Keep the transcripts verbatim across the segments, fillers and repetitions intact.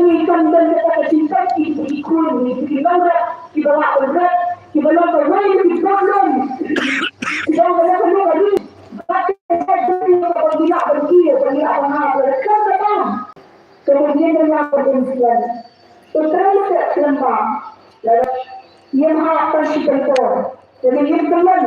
Ki kan don kata ka jingpait ki, ki khun, ki nongrep, kiba lah ban rep, kiba long kawei na ki problem. Kiba long kawei na ki problem. Bad ka jingpait ka jingpait ban ïa, ban ïa, ban ïa, ban ïa, ban ïa, ban ïa. Ka mut ïa ka ïa ka influence. Te trai ka kren ba, lada ïa ha ka shi kan por. Te ïa ka kren,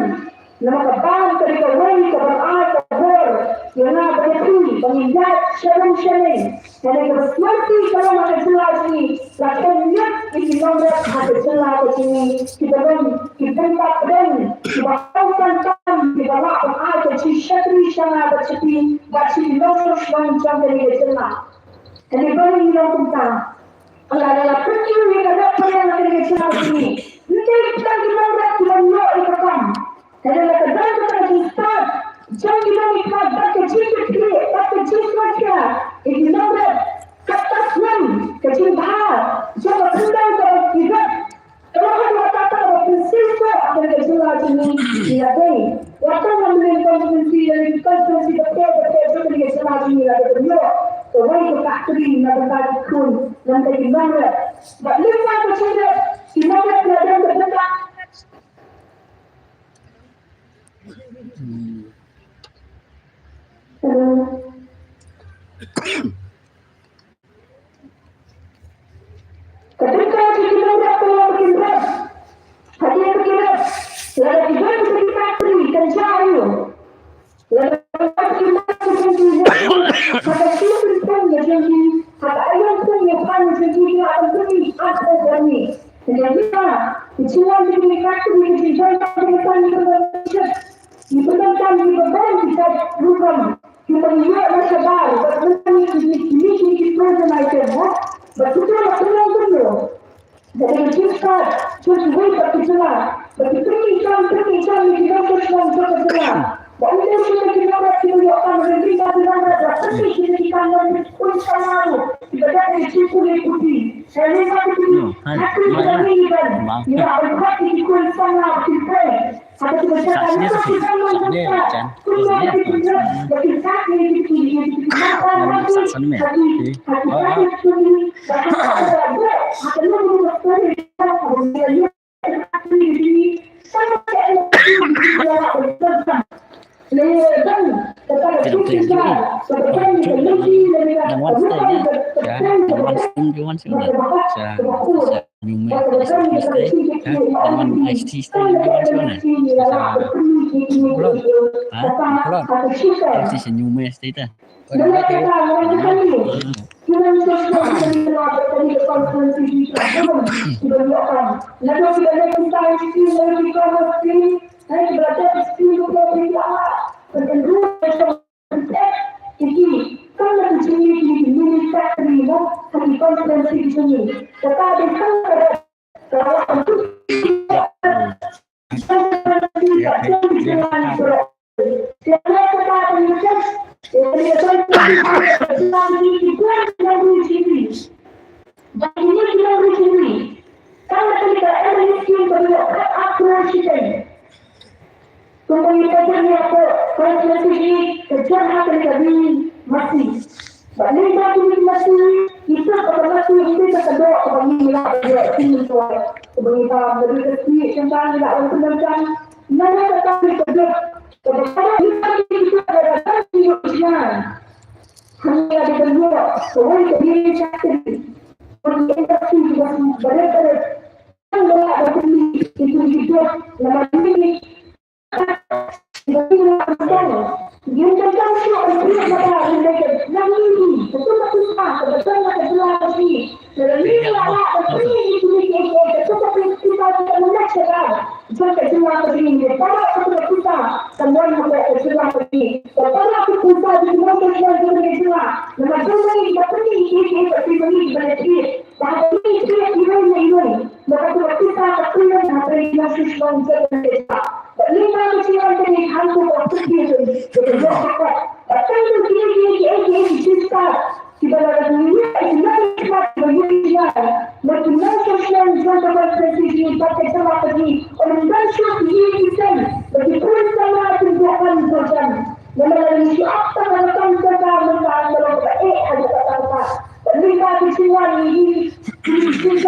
namar ka bam ka dei kawei ka ban ai ka bor ïa nga bad ïa phi ban ïaid sha rum sha neng. Te ïa ka sngewsih ka long ha ka jylla jong ngi, la kheiñ ïa ki nongrep ha ka jylla ka jong ngi, kiba long ki bynta pdeng, kiba kham tam, kiba lah ban ai ka jingshakri sha nga bad sha phi bad sha ki nongshong shnong jong kane ka jylla. Kane ba ngi long kumta. Lada la pynïoh ïa ka rep ka riang ha kane ka jylla ka jong ngi, ym dei tang ki nongrep ki ban ïoh ïa ka kam. Lada la ka don kata ka jingstad jong ki nongmihkhmat bad ka jingkitkhlieh bad ka jingsngewkhia ïa ki nongrep, kata snem ka jingbha jong ka khyndew kaba ki rep. Ka long ha kata kaba pynsngewsih ha kane ka jylla jong ngi ïa dei. Wat tang ha Mylliem constituency, ïa ki constituency bapher bapher jong kane ka jylla jong ngi la dep ïoh kawei ka factory na bynta ki khun, na bynta ki nongrep. Bad lymda ka jingrep, ki nongrep la don ka bynta. Ka bynta jong ki nongrep ka long ba kin rep. Hadien ba ki rep, lada ki don kita ki factory kan jia aiu? Lada ki don kita ki factory, ha ka shu pynpung ïa jong ki, ha ka aïom pung ïa phan ïa jong ki, ki la pynpung ïa arphew hajar ngi. Te ka bynta ki jingwan jong ki factory ka jingdon ka jingdon ka jingdon. Ngi pyndonkam kiba bun ki jait rukom kiba ngi ïoh na shabar, bad ngi ki, ki, ki, ki, ki frozen item, ha? Bad kito la pynlong kumno? Bad ngi jingstad jong kiwei pat ki jylla, bad ki pyndonkam, pyndonkam ïa ki nongshong shnong jong ka jylla. Bad ngi dei shuh ki nongrep kiba ïoh kam, bad ngi ki nongrep la pyndonkam ïa ki kam, bad ngi ki khun samla ruh kiba dap ïa ki jingpule puthi. Hynrei ngi ki, ha ki jylla ngi ban, ngi la ban khot ïa ki khun samla ki pule. Nang wan stay, ya. Nang wan stay, ya. Nang wan stay, ya. Nang wan stay, ya. Nang wan stay, ya. Nang wan stay, ya. Nang wan stay, ya. Kumba ngi pynjah ïa ka constituency ka jong ha kane ka ri masi. Bad lynda kine ki masi, ito kata masi ym dei kata doh kaba ngi lah ban ïoh sien myntoi. Kumba ngi bam da ka sien shen ba ngi lah ban pyndonkam. Nangta kata ka dei ka doh kaba kaba ngi lah ban ïoh sien. Hangne la dei ban ïoh kawei ka ri shakri. Bad ngi industry kiba barit barit.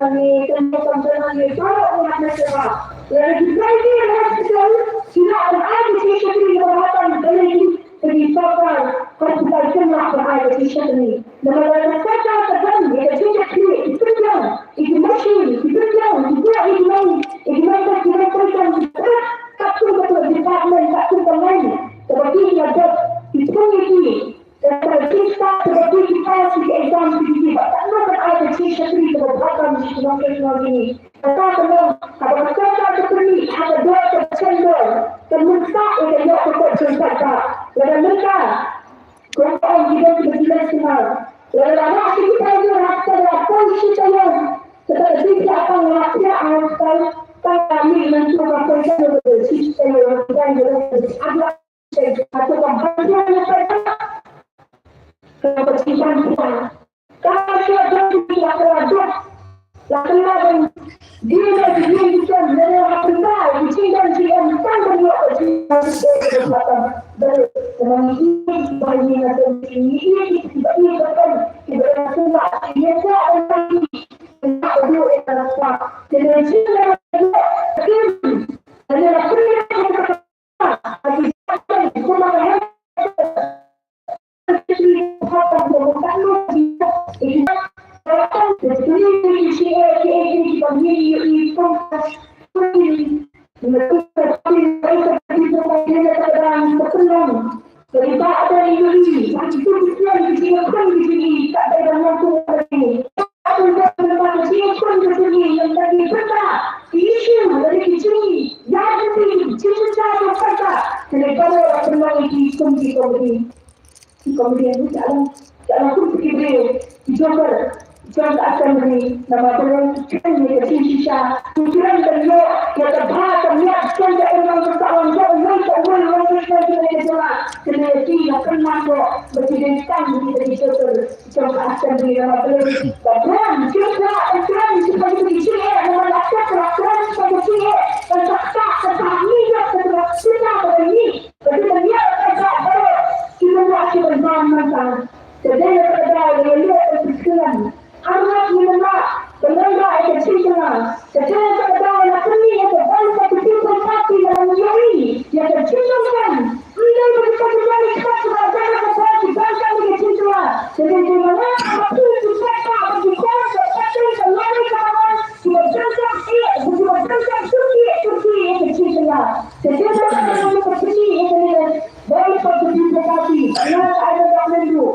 Kyrpang ne, kyrpang ne, kyrpang ne, baroh ngi hap leh sngewbha. Lada ki private hospital ki lah ban ai ka jingshakri kaba hap ban balei ki, ki sorkar kan pynlait kynmaw ban ai ka jingshakri. Namar lada ka sorkar ka don ïa ka jingshakri, ki pynbiang ïa ki machine, ki pynbiang, ki pynbiang ïa ki nong, ïa ki nongpeit, ki nongpeit, ki pynbiang katkum ka department, katkum ka line kaba ki la dep, ki pynbiang ïa ki. Kata ka jingstad kaba ki, ki pass ïa ki exam, ki, ki, ki, ba katno kan ai ka jingshakri kaba bha tam sha ki nongshakri nongshakri. Kata ka long kaba ka sorkar ka pynmih ha ka dor kaba seng dor, ka mynta ïa ka ïoh ka kot jingstad ba lada mynta ko ong ki don kiba ki leh sngewbha. Lada la rah ïa ki private hospital la poi shi taïew, kata ka jingstad tang la pia ha hospital, tang la mih mynta ka poi shi taïew, shi taïew, shi taïew. Ki comedian ruh ka long, ka long kum ki briew, ki joker, jong ka Assembly, namar balei ki kren ïa ka jingshisha, ki kren ban ïoh ïa ka bha ka miat jong ka imlang ka sahlang jong uwei pa uwei uwei uwei uwei uwei ka jylla. Kane ki la kynmaw ba ki dei tang kita ki jylla jong ka Assembly, namar balei ba kren jingkwah ban kren shaphang kita ki jingeh, namar la kren la kren shaphang ka jingeh, ban sa ktah ka sa mih ïa ka sa ktah ka mih. Ka dei ban ïa ka sa baroh ki ban wad ki ban bam nangta. Ka dei na ka daw ïa ïa ka sa kren. Arngut ngi mynta ban nang ba ïa ka jingkynmaw. Ka dei na ka daw ïa ka ni ïa ka ban ka people party ban ïa ïa ka jingkynmaw. Ym dei ba kita ki ban ïa ka sa ba ban ka ban ki ban ka ni ka jingkynmaw. Ka dei ban nang ba ki ki ban ka ba ki ban ka ka dei ka lari ka ban ki ban ka ïa ki ban ka Turki Turki ïa ka jingkynmaw. Ka dei ban nang ba ki ban ka ni ïa ka ni. Bad ka pynpaw ka party, nga ka ai ka myndu.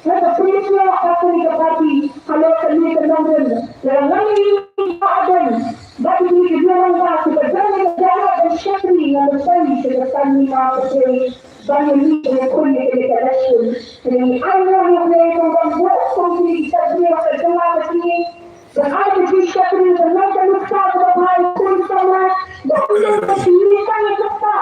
Nga ka pynpaw ka pynpaw ka party, halo ka ni ka nongrim. Nga ngi ka adam. Bad ni ka dia nang ba ka dan ni ka jala ban shakri nga ban sai ka tan ni ma ka dei. Ban ni ka khun ni ka election. Ni ai nga ni ka ban buat kong ni ka dia ka jala ka ni. Ba ai ka jingshakri ba nang ka nuksa kaba bha ïa khun samla, ba nang ka jingshakri kaba bha.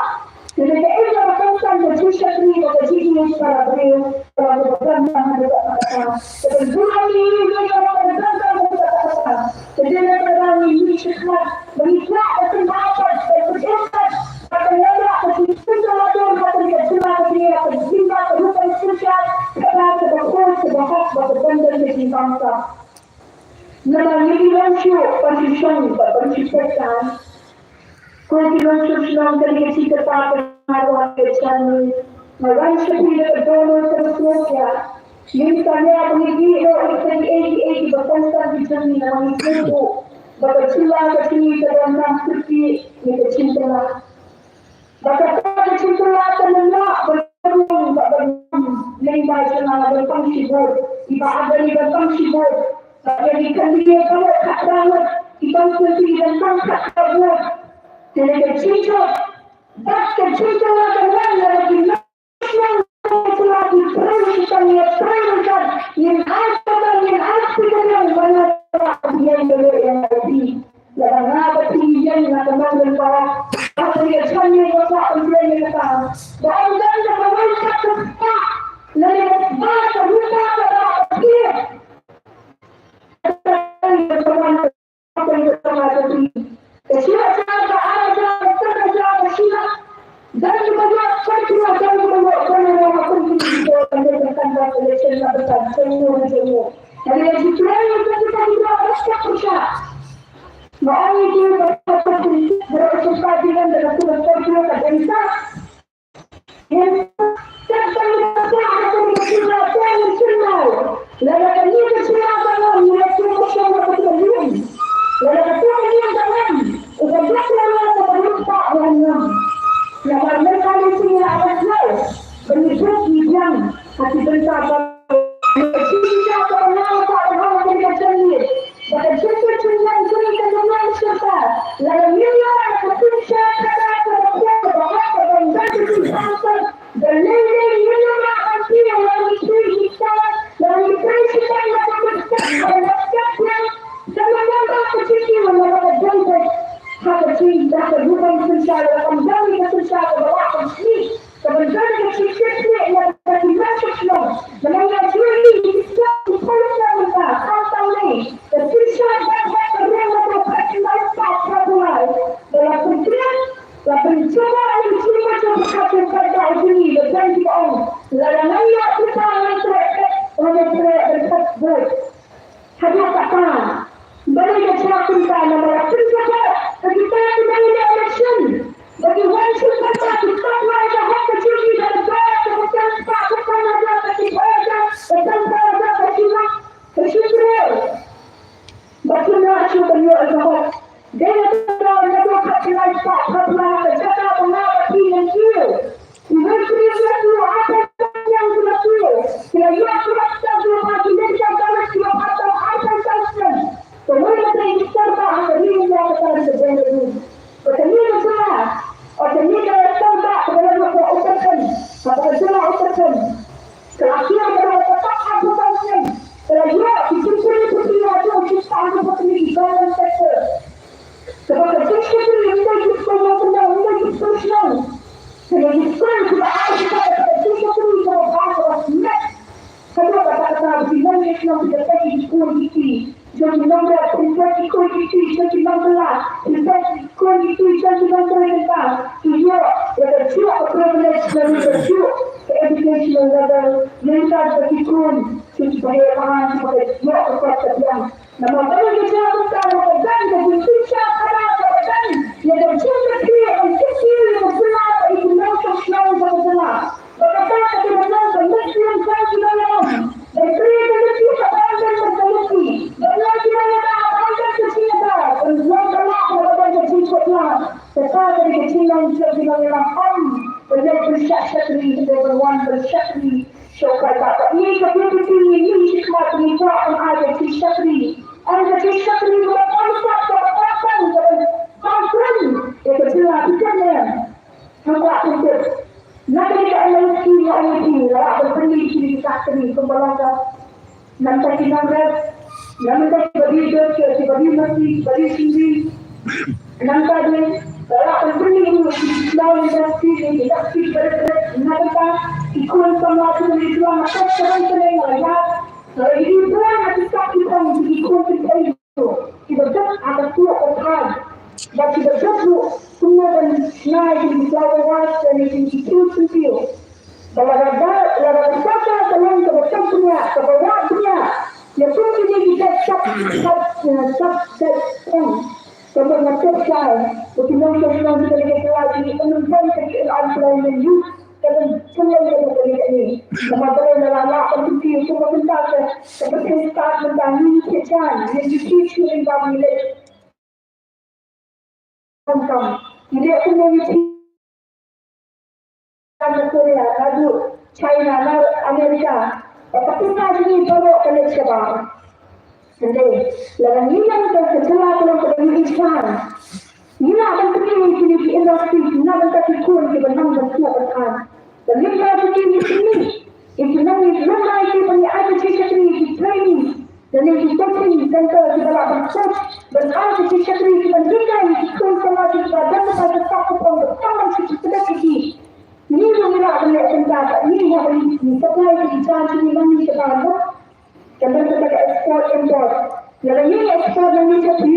Kane ka ïa kaba kongsan ka jingshakri ba ka jingïeit para briew, ba ka ba kan nang ha ka kata. Ka ban buh ïa ka ïa kaba kan nang ha ka kata. Ka jingïeit kaba ngi ïeit shakmat, ba ngi kwah ka jingbatai, ka jingbatai, ba ka ïa ka jingshakri ba ka jingshakri ba ka jingshakri ba ka jingshakri ba ka jingshakri ba ka jingshakri ba ka jingshakri ba ka jingshakri. Namar ngi long shuh ban shu shong bad ban shu pyrshang. Ko ki long shuh shnong ka dei ka jingkyrpad ka nga ruh ka jingkyrpad. Nga wan sha phi da ka dohnud ka sngewsih. Ngim tanya ba ngi dih noh ïa kiei kiei kiba kongsan ki jong ngi namar ngi tip ba ka jylla ka jong ngi ka don nam kyrkieh ïa ka jingkylla. Ba kata ka jingkylla kan ym lah ban rung bad ban ym lyngba jong nga ban pang shibun. Iba ap ban pang shibun. Bad ïa ki kandidate baroh khatphra ngut, ki constituency ki ban pang khatphra ngut. Kane ka jingjop bad ka jingkylla kan wan na ki nongkylla ki briew ki tang ïa briew kan ngin ai kata ngin ai speaker ïa nga ïa ïa ïa ïa. Lada nga ba phi ïeng na ka nongrim ka, ba phi ïa chan ïa ka ka ym ïa ka. Ba ym don da ka wei ka ka spah, lane ka spah ka rupa ka ba phi. Ka shu ïa chan ka ar hajar, ka san hajar, ka shi lak. Don kiba ïoh san klur, don kiba ïoh san hajar, ka kum ki ki ki ki ki kan ba election na ba ta jong u jong u. Hynrei ki kren ki kren ki kren ki kren ki kren. Ma ong ïa ki ba ka pynshai baroh shi party kan da ka shu ba shu ka dei sa. Ïa ka tang ka tang ka tang ka tang ka tang ka tang. Lada ka ni ka shu ba ngam ïa ka shu ba shu ba ka tang ka tang. Lada ka tang ka tang ka tang. U ka blak la la ka ba blak pa la ngam. Lada ka ni shu ïa ka shu ba ni blak ni biang. Ha ki bynta ba Ka ban don ka jingkitkhlieh na ka jingkitkhlieh na ka jingkitkhlieh na ka jingkitkhlieh na ka jingkitkhlieh na ka jingkitkhlieh na ka jingkitkhlieh na ka jingkitkhlieh. Ba la pynjubor ïa ka jingmut jong ka jingkatdei jong ngi, ba don kiba ong lada ngan ïoh pisa ngan treh, ngan treh ban thep vote. Haduh katta. Balei ka jia kumta? Namar la pynjubor ïa kita kiba ïaleh election ba ki wan shu pynbna ki tap lai ka hok ka jong ki da ka dor ka ba san spah, ka san hajar, ka san hajar, ka san hajar, ka san lak, ka san klur. Ba kim lah shuh ban ïoh ïa ka hok. Dei na ka daw naduh khatlai spah khatlai ka jaka ba nga bad phi nang kiew. Iwei i briew ïa kiew, ar phew san snem ki la kiew. Ki la ïoh ki la kiew ba ki leit ka daw ki la pateng ar phew san snem. Kawei na phi ki star ba ha ka ri India ka dei ka dei ka dei. Ba ka ni ka jylla, o ka ni ka star ba ka la ïoh ka Uttarakhand. Ka ka jylla Uttarakhand. Ka la kiew ka la pateng ar phew san snem. Ka la ïoh ki jingkylli ki jingkylli. jong ki nongrep, pynpoi ki khun ki kti jong ki nongkylla, pynpoi ki khun ki kti jong ki nongtrei bynta, ki ïoh ïa ka juk ka privilege lane ka juk ka educational level, mynta ba ki khun kiba heh ba hang kiba ïoh ka kot ka biang. Namar ba ka jingkyrkhu ka don ka jingpynshai khana ka don ïa ka jingpynshai ïa ka jingpynshai ïa ka jingpynshai ïa ka jingpynshai ïa ka jingpynshai. Nangta ki nongrep, nangta kiba die dot, kiba die masi, kiba die sngewbha. Nangta de, la lah ban pynlong ki small industry, ki industry kiba die dot, nangta ki khun samla ki die dot, nangta ki khun samla ki die dot, nangta ki khun samla ki die dot, kiba dap ha ka tuh ka thaiñ, bad kiba dap ruh kumno ban nai ïa ki flower vase lane ïa ki kiew syntiew. Ba lada, lada ka sorkar ka long kaba tang bniah, kaba wad bniah ïa kum kine ki dei sub, sub, eh, sub, sub, eh, ka mut nga tip shai ba ki nongshong shnong ki dei ki kylla ki unemployment, ki unemployment youth ka dang kylla ïa ka dei kane. Namar balei? La lah ban pynti ïa ka bynta ka, ka bynta ka bynta ngi ngi jan ngi ngi ki shu ring ba ngi leh. Kam kam. Ngi leh kumno ngi phi. Kan na Korea, na du China, na America. Ba ka pisa jong ngi baroh ka leit shabar. Hynrei lada ngi nang ka jylla ka long kaba ngi ïeit shisha. Ngi lah ban pynlong ïa kine ki industry, ngi lah ban kat ki khun kiba nang ban sngewthuh ban than. Ba ngi lah ban pynlong ïa kine, ïa kine ngi long ïa ki ban ïa ai ka jingshakri, ki training. Lane ki coaching center kiba lah ban coach, ban ai ka jingshakri, kiban hikai ïa ki khun samla kiba dang ba ka sap ka pom, ba tang ban shu sdang ïa ki. Ngi ruh ngi lah ban leh kumta, ngi ruh ban supply ïa ki jaiñ ki money kiba lah. Ka dang kata ka export import. Lada ngi export nang ngi ka phi.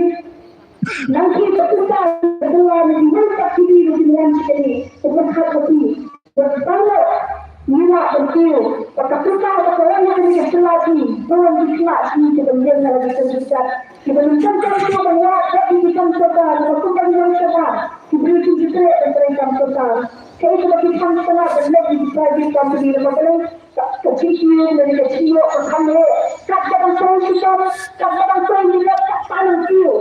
Nang ki ka pisa ka dang la ngi nang ka phi ngi nang ki. Ka phi ka phi. Bad baroh ngi lah ban kiew ba ka pisa ba ka wan na kane ka jylla jong ngi, bun ki khynnah jong ngi kiba ïeng na la ki kam ki jait, kiba ïeng kam kam kiba wan da ki kam sorkar, kiba kum ba ki kam sorkar, ki briew ki trei ban trei kam sorkar. Kaei kaba ki khang sngap ban leit ki private company, namar balei? Ka, ka jingkiew lane ka jingïoh ka kham heh. Katba dang soi shitom, katba dang soi minot, katba nang kiew.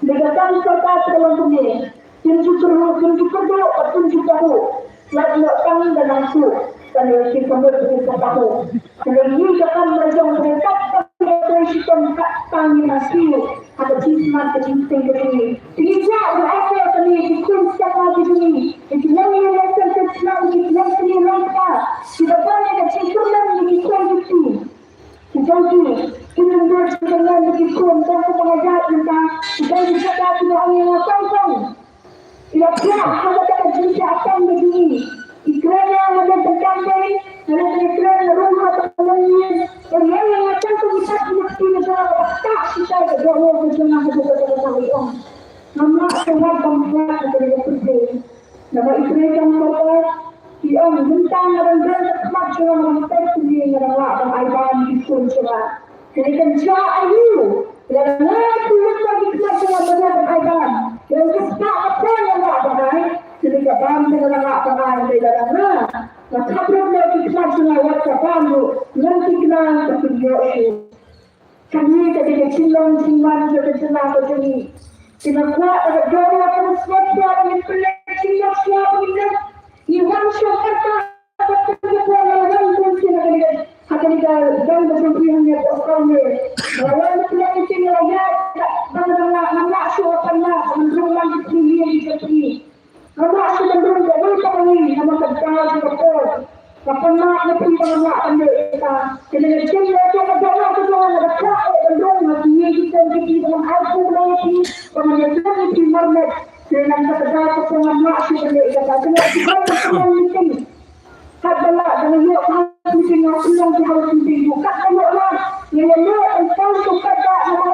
Lada ka kam sorkar ka long kumne, kim ju kyrhuh, kim ju kyrduh, kim ju kyrhuh. Lait noh tang da nang suk, kane ki kamut ki kapahu. Kane ngi ka kam la jong kane, kat tang da trei shitom, kat tang ngi nang siew. Ha ka jingsmat ka jingtieng ka jong ngi. Te ngi kwah ban offer kane ki khun samla ki jong ngi, ki nongïaleh sngewsih, ki nongïaleh sngewsih, kiba don ïa ka jingkyrmen ïa ki khun ki kti. Ki jong ki, ki nongïaleh sngewsih, ki khun, tang kumba nga ïathuh mynta, ki jong ki, ki nongïaleh sngewsih. Ïa phi ha kata ka jingshah tang ka jong ngi. I kren ïa nga ban pynkan phi, nga la kren ïa rung ha ka long ngi. Ïa nga tang ka jingshah tang ka jong nga ba ta shi ta ka jong nga ka jong nga ka jong nga ka jong nga. Ngam lah sngewbha ban pynkan ka jong nga pynkan. Namar i kren jong sorkar ki ong mynta nga dang don ka khmat jong nga ban pynkan, nga dang lah ban ai bam ki khun jong nga. Kane kan jia aïu? Lada nga phi lut ba ki khmat jong nga ba nga ban ai bam, lada ka spah ka poi nga lah ban ai, kane ka bam jong nga lah ban ai, lada nga, nga thap lut ba ki khmat jong nga wat ka bam ruh, ngam thikna ba kin ïoh shuh. Kane ka dei ka jinglong jingman jong ka jylla ka jong ngi. Te nga kwah ba ka jong nga ka sngewthuh ba ngin pynlong jinglong sngewthuh ba ngin leh. Ngi wan sha kata. Katba lah da nga ïoh ha ka meeting nga pynlong ki ha ka meeting ruh katba ïoh lah nga ïa leh ban pynlong katba nga la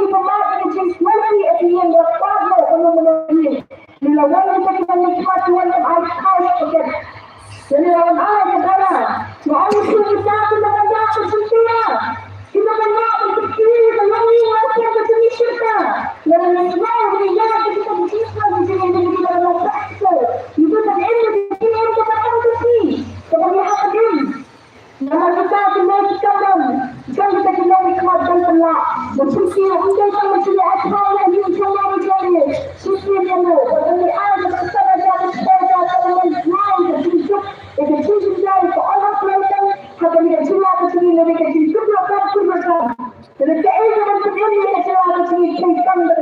ki ba mad ïa ka jingsngewsih, ïa ki ïing ba khlad noh, ba ym mano ïing. Ngi la wan kita ki nongmihkhmat, ki wan ban ai khublei ïa ka. Lane wan ai ka dana. Nga ong ïa phi, kita ki nongmihkhmat ki jingkyrpad, ki nongmihkhmat ki jingkyrpad, ki nongmihkhmat ki jingkyrpad. Lane nga ong ïa phi, kita ki nongmihkhmat ki jingkyrpad, ki nongmihkhmat ki jingkyrpad. Namar kita ki nongmihkhmat ki kamram jong kita ki nongmihkhmat jong ka la ba shisha ym dei tang ba shisha ai khublei ïa ka jong ngi jong ngi shisha ïa ngi ba ngi ai ba ka sa da ka sa da ka la man jong ka jingkyrpad ïa ka jingkyrpad ka ong ha ka jingkyrpad ka jingkyrpad ka jingkyrpad ka jingkyrpad ka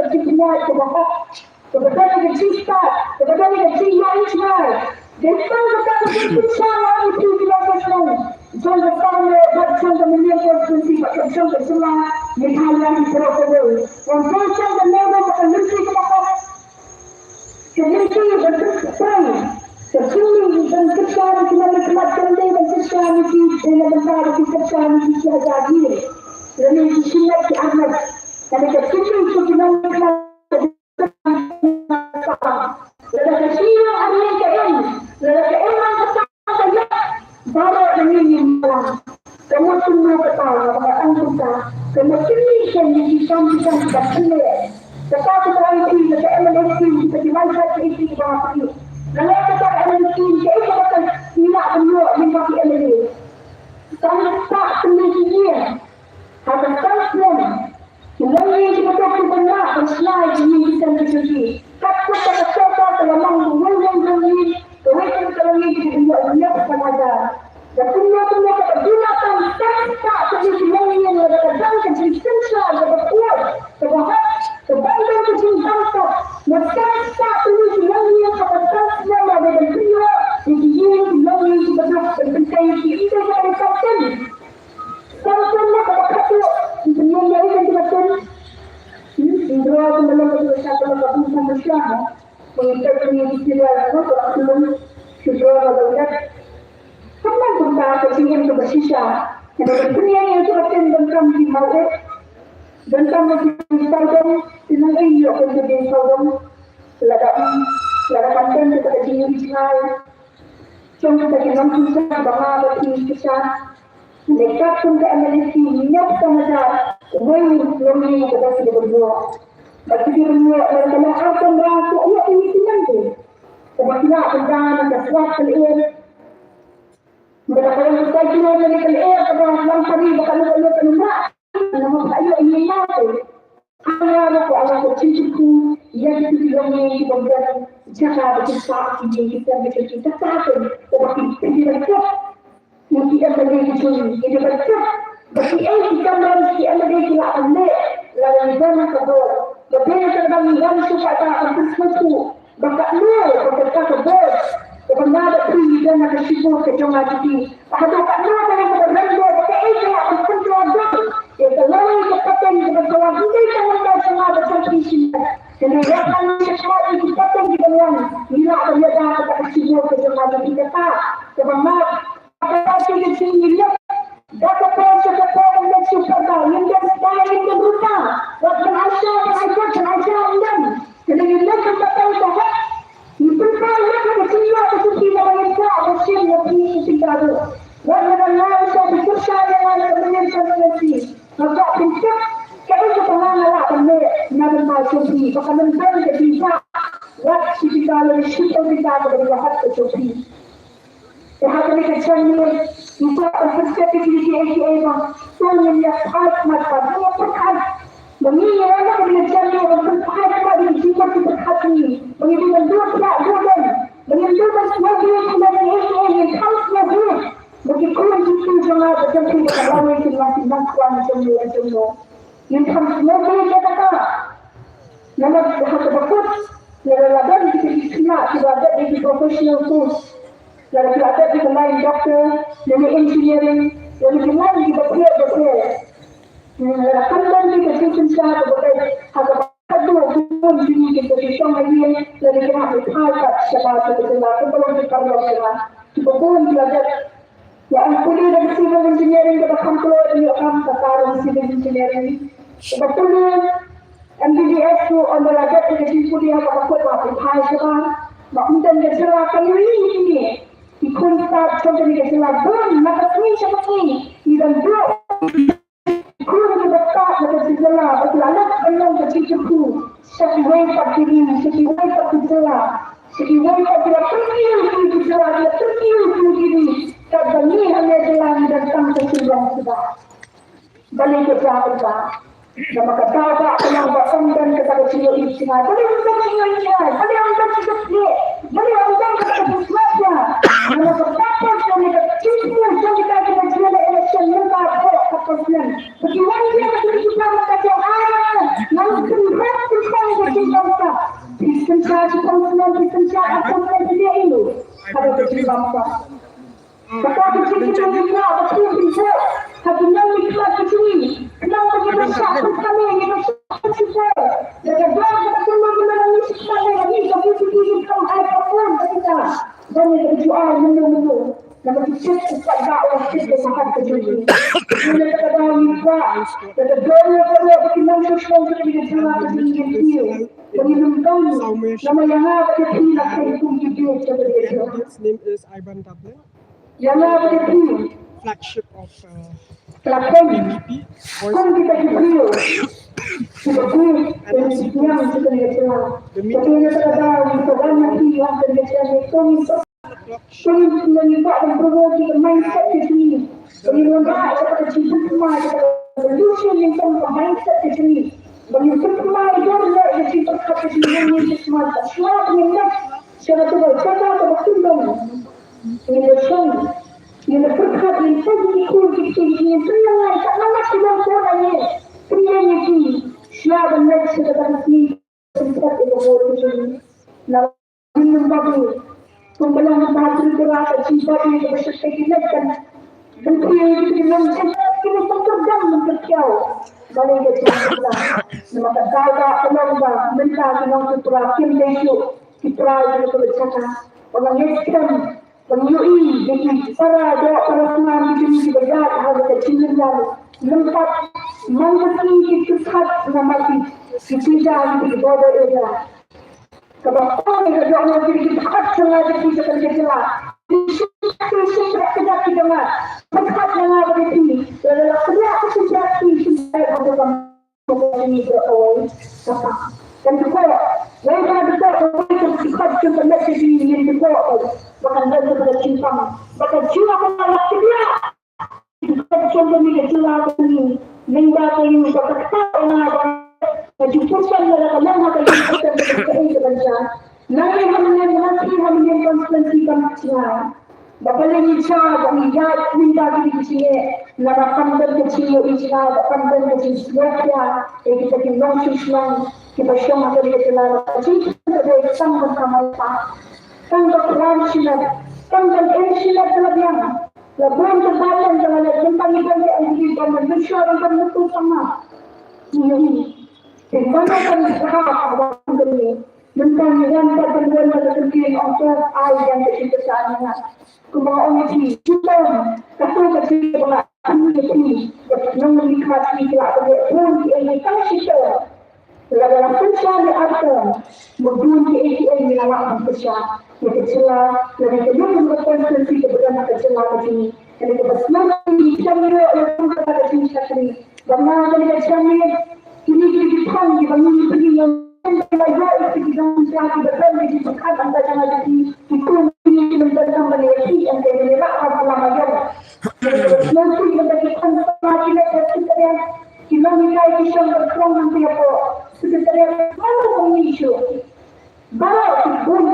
jingkyrpad ka jingkyrpad. Kaba don ka jingstad, kaba don ka jingstad, kaba don ka jingïaid jngai. Dei tang kata ka jingpynshai ïa u Prime Minister jong ka shnong, jong ka shnong ne bad jong ka Union Constituency bad jong ka jylla Meghalaya hi baroh kawei. Wan jong ka nongmihkhmat ka lynti kaba hok. Ka lynti ban pynshai, ka jingmih ban pynshai ki nongmihkhmat, ka lynti ban pynshai ki, dei na bynta ki pynshai ki shi hajar ïing. Lane ki shi met ki ar met. Lane ka jingmih ki nongmihkhmat Lada ka shu ïoh arliang ka im, lada ka im lang ka tang ka ïap, baroh na ngi ngim ïalam. Ka mut kumno kata, lada ka tang kumta, ka mut kine ki shen ki kam ki kam kiba kine. Kata kata ïa ki, kata M L A scheme, kata ki lai shat ïa ki kiba ha phi. Lada kata M L A scheme, kaei kaba ka ngi lah ban ïoh lyngba ki M L A. Tang kata kine ki ïing. Ha ka san snem, ki longïing kiba duk kiba lah ban shna ïa ki ïing ki sem ki jong ki. Katkum ba ka sorkar ka la mang ba uwei uwei u longïing, kawei ka longïing ki dei ban ïoh hynñiew spah hajar. Da kumno kumno kaba duna tang san spah tylli ki longïing, lada ka dang ka jingsynshar kaba khuid, kaba hok, kaba don ka jingbamsap, na san spah tylli ki longïing, kaba san snem lada ban pynïoh ïa ki ïing ki longïing kiba duk ban pyntei ïa ki, ym dei kaba dei san snem. Samson na kaba khadduh, ngi pynlong ïa u ban jubab. Hmm, ngi draw ka malong ka jubab, ka malong ka bun ka bun sha. Ngi peit ngi serial ko ka khulum. Ngi draw ka jubab. Kumno kumta ka jingim kaba shisha. Ngi pynlong ïa u ban kam ki mawei. Ban kam ki sawdong, ki nang ai ïa ka jingim sawdong. Lada, lada kan kan kita ka jingim jngai. Jong kita ki nongkynsa ba nga ba phi kynsa. Lane katkum ka M L A ki ñiuh ka hajar, wei long ni ka ba ki dei ban ïoh. Ba ki dei ban ïoh, lane ka long ar kamra, ko ïoh ïa ki nang ki. Kaba ki lah ban da na ka swat ka lyer. Ba da ka long ka cyclone lane ka lyer, kaba lang pari, ba ka long ka lyer ka nang rah. Namar ba ka ïoh ïa ki nang ki. Aya ba ko, aya ko, chin chin ku ïa ki, ki longïing kiba don jaka ba kin sah ki ïing ki sem ki jong ki, kata ka ba ki, ki ban kut. Ki M L A ki jong ki ban kut ba ki, eh, ki kamram ki M L A ki lah ban leh, la ngi don ha ka bor. Ba dei ka dang ngi don shu kata ban pynsngewthuh. Ba katno, ba kata ka bor, kaba nga bad phi ngi don ha ka shibun ka jong nga jong phi. Ba haduh katno ka long kaba rem bor, ba kaei ka lah ban control bor. Ïa ka lawei ka pateng kaba sa wan, ym dei tang mynta jong nga bad jong phi shisha. Hynrei wat la ngi shah ïa ki pateng kiba wan, ngi lah ban ïada kata ka shibun ka jong nga jong phi, kata kaba nga Kata ka jingïaleh da ka por sha ka por, ban leit sha ka por, ngim don spah, ngim don rupa. Wat ban ai sha, ban ai kot, ban ai sha, ngim don. Te ngi leit ban batai ka hok. Ngi pynpaw ïa ka jingïaleh ka jong phi, ba ngin kwah ban shim ïa phi ka jingbaroh. Wat ban ai sha, ban kyrshan ïa nga na ka bynta jong phi. Nga kwah pyntip kaei kaba nga lah ban leh na bynta jong phi, ba kan ym don ka jingkwah. Wat shi bynta lane shiphew bynta kaba dei ka hok ka jong phi. Te ha kane ka jingmut, ngi kwah ban pyntip ïa kine kiei kiei ba to ngin ïa phai khmat, ba ngin ïa pyrkhat. Ba ngi ïa wan ha kane ka jingmut ban pynphai khmat ïa ki jingmut ki pyrkhat ngi. Ba ngi dei ban duh thiah duh dem. Ba ngin duh ban sngewbha ïa kine kiei kiei, ngin kham sngewbha. Ba ki khun ki kti jong nga ba jong phi ba ka lawei kin wan kin nang kwah jong ngi jong ngi. Ngin kham sngewbha ïa kata. Namar ha kaba kut, lada la don kita ki khynnah kiba dep ïa ki professional course, lada ki la dep ïa ka line doctor, lane engineering, lane ki line kiba pher ba pher. Hmm, lada kam don kita ki synshar kaba peit ha kaba khadduh ki bun jingïaseng ki shong ha ïing, lada ki hap ïa ki phai pat shabar sha ka jylla, kumba long ki paralok jylla kiba bun ki la dep. Ïa, ong pule da ka civil engineering kaba kham kloi ïa ka kam, kata ruh civil engineering. Kaba pule M B B S ruh ynda la dep ïa ka jingpule ha kaba kut ba pynphai shabar. Ba ym don ka jylla ka ri kine ki khun stad jong kane ka jylla bun na ka sngi sha ka sngi. Ki don buh khun kiba stad na ka jylla ba ki la leit ban long ka jingkyrkhu sha kiwei pat ki ri, sha kiwei pat ki jylla. Sha kiwei pat ki la pyrkiew ïa ki jylla, ki la pyrkiew ïa ki ri. Katba ngi hangne jylla ngi don tang ka shynrang suda. Balei ka jia kata? Namar ka daw ba ka long ba ym don kata ka jingïohi jinghikai. Balei ym don jingïohi jinghikai? Balei ym don jingkitkhlieh? Balei ym don kata ka jingkitkhlieh? Namar ka purpose jong ka jingkitkhlieh jong kita kiba jia la election mynta ka purpose jong ka. Ba ki wan ïa ka jingkitkhlieh mynta ka jong, ah, ngan pynrem pynpang ka jingkitkhlieh. Phi synshar shiphew snem, phi synshar arphew snem, phi dei aïu? Kata ka jingkitkhlieh. Kata ka jingkitkhlieh jingkitkhlieh ba phi pynbuh ha ki nongmihkhmat ka jong ngi. Khnang ba ngi ban shah pyrkhat, ngi ban shah pyrkhat. Da ka daw kaba kumno kumno ngi shah pyrkhat, ngi ka VPP ngi kam ai ka phone ka kita. Ba ngi ka ju ai mynno mynno. Namar ki tip u paidbah u la tip ïa ka hok ka jong ngi. Ngi la ka daw ngi kwah. Da ka daw ngi kwah ba ki nongshong shnong ka jong ngi, ka jong ngi, ka jong ngi. Ba ngi nym don. Namar ïa nga bad ïa phi la kheiñ kum ki briew jong ka jong ngi. His name is Ivan Dublin. Ïa nga bad ïa phi. Flagship of, uh, la kheiñ kum kita ki briew kiba bun ïa ngi sngewthuh ïa ka jylla. Ka jylla ka daw ngi ka wan na phi ïa ka jylla, ngi kum ngi sngewthuh ïa ka jylla, ngi kwah ban promote ïa ka mindset ka jong ngi. Ba ngi wanrah ïa ka jingpynpra ïa ka solution, ngi kum ka mindset ka jong ngi. Ba ngi pynpra ïa ka jingpyrkhat ka jong ngi, ngi sngewthuh shuwa ba ngin leit sha kata ka jaka kaba kyndong. Ngin ïa shong, ngin ïa pyrkhat, ngin pynkhih ki khun ki kti, ngin pynlyngngai, kat namar ki long khun ïa ngi. Pynlyngngai ki, shuwa ban leit sha kata ka sngi, pynphet ïa ka vote ka jong ngi. Na ngin ym babe. Kumba long ha Tripura ka jingbabe kaba shyrkhei ki leit ban pynkhih ïa ki, ki long jingeh, ki long jingkyrdan, jingkyrkhiaw. Balei ka jingkyrdan? Namar ka daw ba ka long ba mynta ki nong Tripura kim dei shuh ki trai ïa kaba jaka. Ba ngi ngeit skhem, ba ngi ïohi ïa ki para doh para snam ki jong ngi kiba ïaid ha ka jingim ïa lympat man ka sngi ki pyrkhat namar ki, ki pynjah ïa ki border area. Kaba ong ka dohnud ki pyrkhat sha nga, ki pyrkhat sha ka jylla. Ki shim, ki shim pyrkhat ïa nga, pyrkhat ïa nga ba ki pyrkhat ïa nga, ki shim pyrkhat ïa nga. Kan tu ko, wei ba tu ko, wei tu ko, tu ko, tu ko, tu ko, ba kan don tu ko, tu ko, ba kan jua ko la tu dia. Tu ko, tu ko, ni ka jua ko ni, ni ba ko ni ba ka ta na ba, ka ju pusan na ka na ka ju pusan ka ka ka ka. Nang ni ha menen, nang ni ha menen constituency kam chngai. Ba balei ngi sha ba ngi ïaid mynta ki dei ki jingeh, naba kam don ka jingïohi jingïaid, ba kam don ka jingsngewkhia ïa kita ki nongshong shnong kiba shong ha ka ri ka jylla, ka jingkhang ka dei tang ban kamai pa, tang ban khlaiñ shimet, tang ban im shimet ka la biang. La bun ka balang ka la leh, tang ban im ka la biang, ban ban shuwa ban ban mutu sama. Ïohi. Te mano ban kha ba ban ni. Mynta ngi wan pat ban wan na ka ktien ong to ai ïa ka ktien ka sa ngi nga. Kumba ong ïa phi, shitom, kato ka ktien ba nga ong ïa phi, ba nong ngi khmat phi kla ba ngi bun ki ei ngi tang shitom. Lada la pynshai ïa artom, ba bun ki ei ki ei ngi la lah ban pynshai. Ïa ka jylla, lada ka ïoh ka constituency ka ba don ha ka jylla ka jong ngi. Kane ka ba sngewthuh ngi kam ïoh ïa ka jong ka jong shakri. Ba nga kane ka jong ngi, kine ki ki thong ki ba ngi ki pynïoh. Ïa ki jong ki ba don ki ki pynkham ïa ka jong ki ki kum ki ki lam don kam ban ïa ki ïa ka ïa ka ïa ka lam ïa ka. Nang ki ba ki kum ba ki le ka secretariat ki nang ki kai ki shong ba krong nang ki ko secretariat ma nang ko ni shu. Baroh ki bun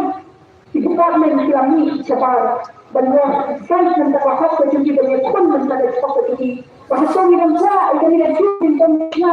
ki department ki la mih shabar ban ïoh san mynta ka hok ka jong ki, ban ïakhun mynta ka hok ka jong ki. Ba ha song ngi dang kwah ïa kane ka jingim ban ïa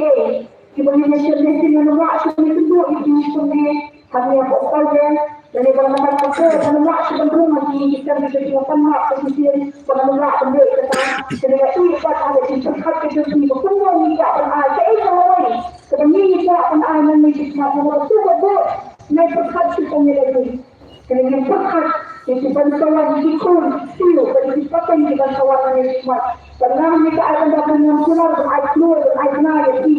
kiei kiba ngi ïa shim ne ki ngan ym lah shuh ban ïakynduh ïa ki shuh ne hangne hapoh Salween. Lane ba ngan ym lah shuh ban rung ha ki, ki kam ki jong ki, ngan ym lah shuh shisien ba ngan ym lah ban leh kata. Te ngi ïa ïohi pat ha ka jingpyrkhat ka jong ki ba kumno ngi kwah ban ai, kaei ka lawei kaba ngi kwah ban ai na ngi ki khmat, namar ba shu ka bud ngi pyrkhat shu tang ïa lade. Kane ngi pyrkhat ïa ki ban sa wan ki khun siew bad ki pateng ki ban sa wan na ngi ki khmat. Bad nga hangne ka ai ban da ban ngam kular ban ai klur ban ai bna ïa ki.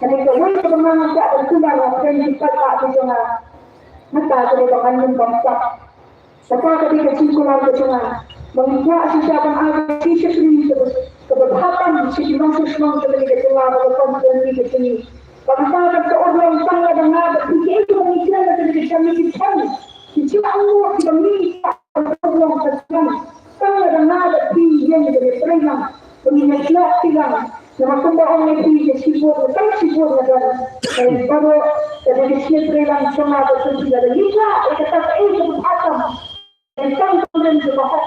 Kane kawei kaba nga kwah ban kular ïa ki paidbah ki jong nga. Mynta ka dei ba ngan nym bamsap. Kata ka dei ka jingkular ka jong nga. Ba ngi kwah shisha ban ai ka jingshakri kaba, kaba bha tam sha ki nongshong shnong jong kane ka jylla bad ka constituency ka jong ngi. Ba kata kan sa urlong tang lada nga bad phi, kaei kaba ngi kren na kane ka jingmut ki jong ngi. Ki jingmut kiba ngi kwah ban urlong ka jong. Tang lada nga bad phi ïeng da ka treilang. Ba ngin ïa shlak shuh lang. Namar kumba ong ïa phi, ka shibun, ka tang shibun nga don. Ka baroh ka dei ka shibun lang jong nga bad jong phi, lada ngi kwah ïa kata kaei kaba bha tam. Ka tang ka nongrim kaba hok.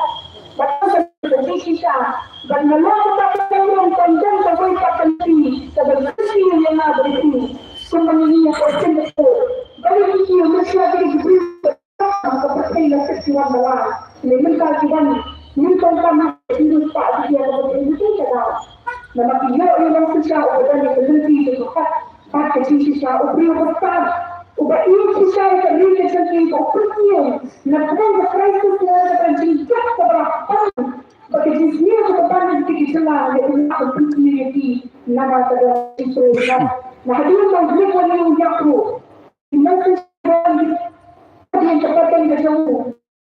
Bad tang ka nongrim shisha. Bad nga long kata ka nongrim, kan don kawei pat ka lynti kaba lynti ïa nga bad ïa phi. Kumba ngi ïa ka Singapore. Ba ngi ïa ka Malaysia, ka dei ka briew Ka pyrthei la sdang ban wan. Lei mynta ki wan. Ngi tong kam ha ki lut pa ki ïa ka pyrthei ki ka daw. Namar ki ïoh ïa u nongsynshar uba don ïa ka lynti kaba hok bad ka jingshisha, u briew uba stad, uba ïeit shisha ïa ka ri ka jong ki, uba pynïeng na pdeng ka crisis, na ka jingjop kaba la pang bad ka jingsniew kaba ban ïa ki jylla, ïa u lah ban pynïeng ïa ki. Namar ka don ka jingtrei. Na hadien ba u Blei u ïap ruh. Ki nongshun ki hadien ka pateng ka jong u.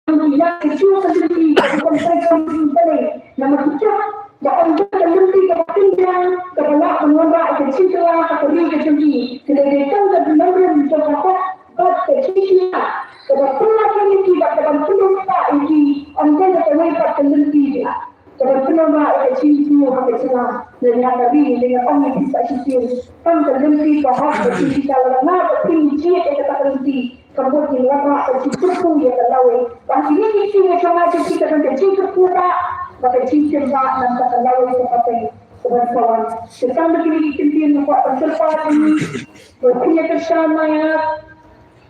Ki ïa ka jong ka lynti ka bym trei kam ki balei. Namar ki tip ba ym don ka lynti kaba pynbiang kaba lah ban wanrah ïa ka jingkylla ha ka ri ka jong ki. Ka dei dei tang ka nongrim jong ka hok bad ka jingkylla kaba pynlong ïa ki bad kaba pynlong ïa ki. Ym don kawei pat ka lynti ba Ka ban pynlong ïa ka jingkyrkhu ha ka jylla, lane ha ka ri, lane ong ïa phi sa shisien. Tang ka lynti ka hok ka jingkyrkhu, lada nga bad phi ngi jied ïa kata ka lynti, ka mut ngi wanrah ka jingkyrkhu ïa ka lawei. Ba kine ki ktien ka jong nga jong phi ka don ka jingkyrkhu ba, ba ka jingkyrkhu ba, nangta ka lawei ka pateng ka ban sa wan. Te tang da kine ki kyntien nga kwah ban kyrpad ïa ngi, ba phin ïa kyrshan ïa nga,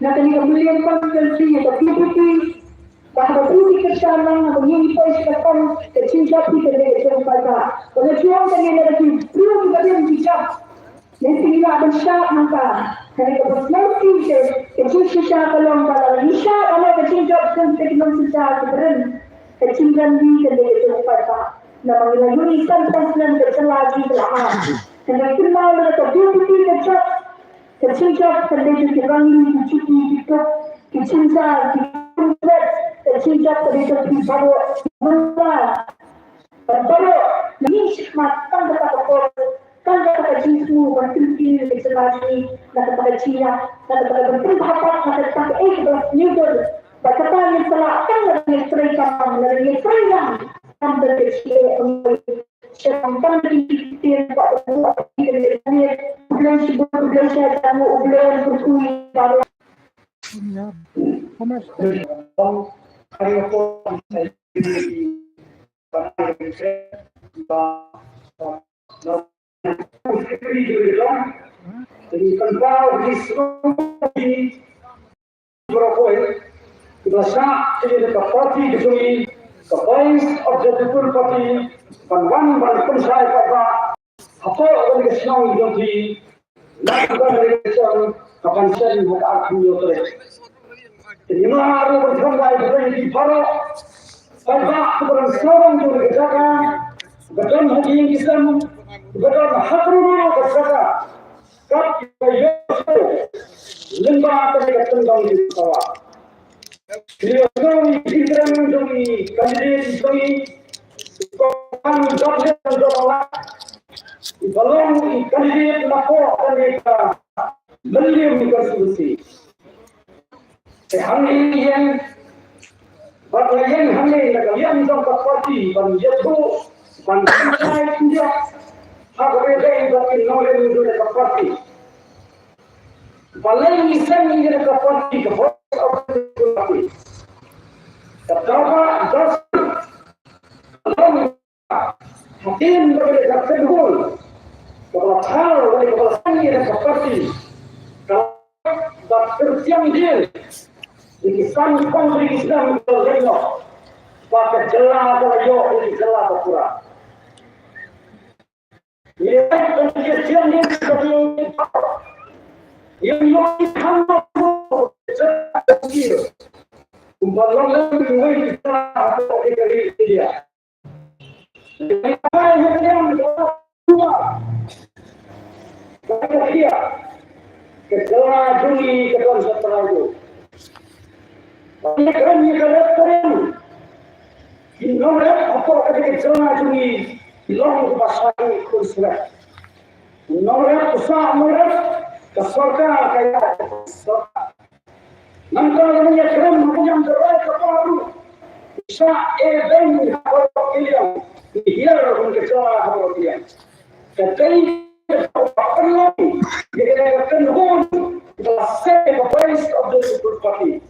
na kane ka Million Constituency ïa ka P P P. Ba haba phi phi kyrshan lang, haba ngi ngi poi sha ka kam ka jingjop, phi kane ka jong paidbah. Ba la jong kane lada ki briew kiba rim ki jop, lehse ngi lah ban shad hangta. Kane kaba sngewsih te ka jingshisha ka long ba lada ngi shad halor ka jingjop jong ki nongshynshar kiba rim, ka jingdon bha kane ka jong paidbah. Namar ngi la ïohi san phew snem ka jylla jong ngi ka la hap. Kane ka kynmaw lada ka B B P ka jop, ka jingjop ka dei jong ki rangli, ki juti, ki tup, ki jynjar, ki kynrad, ka jingjop ka dei jong phi baroh. Mynta baroh ngi shim tang kata ka por, tang kata ka jingsngew ban pynkyndit ïa ka jylla jong ngi na kata ka jingïap, na kata ka ban pynbha pat na kata kaei kaba sniew dur. Bad kata ngin sa lah tang lada ngin trei kam, lada ngin trei kam. Kam da ka jingeh. Baroh kawei kiba shah ïa ka party ka jong ngi, ka Voice of the People Party, ban wan ban pynshai paidbah hapoh kane ka shnong jong ngi. Na ka kane ka shnong ka ban shen ha ka arphew tarik. Te ngi ma ruh ban kynmaw ïa ki baroh paidbah kiba dang sawdong jong ka jaka, ba don ha ki ïing ki sem, ba don ha kano kano ka jaka. Kat kiba ïoh shuh lyngba kane ka tyngdong jong ka dawa. Ngi ïohsngew ïa ki kren jong ki candidate jong ngi, ko kan jop jop jop la. Ba long i candidate na pdeng ka Mylliem constituency. Te hangne ïeng, bad nga ïeng hangne na ka liang jong ka party ban ïathuh, ban pynshai khyndiat ha kaba ïadei bad ki nongrim jong ka party. Balei ngi seng ïa ka party, ka Voice of the People Party? Ka daw ba, daw ba long, hatin ba ka kynhun kaba la thar, kaba la seng ïa ka party, ka ba kyrtiang dien ïa ki san phew hynriew ki snem ba la leit noh, ba ka jylla ka la ïoh ïa ki jylla ba pura. Ki nongrep hapoh kata ka jylla jong ngi ki long kiba shah khun surok. Nongrep u sah nongrep, ka sorkar ka ïa sorkar. Nangta lada ngi ïakren ha ka liang ka rai ka par ruh, u sah e beiñ ha baroh ki liang, ngi hiar ruh ka jylla ha baroh ki liang. Ka dei ka pynlong ïa ka kynhun ka la seng ka Voice of the People Party.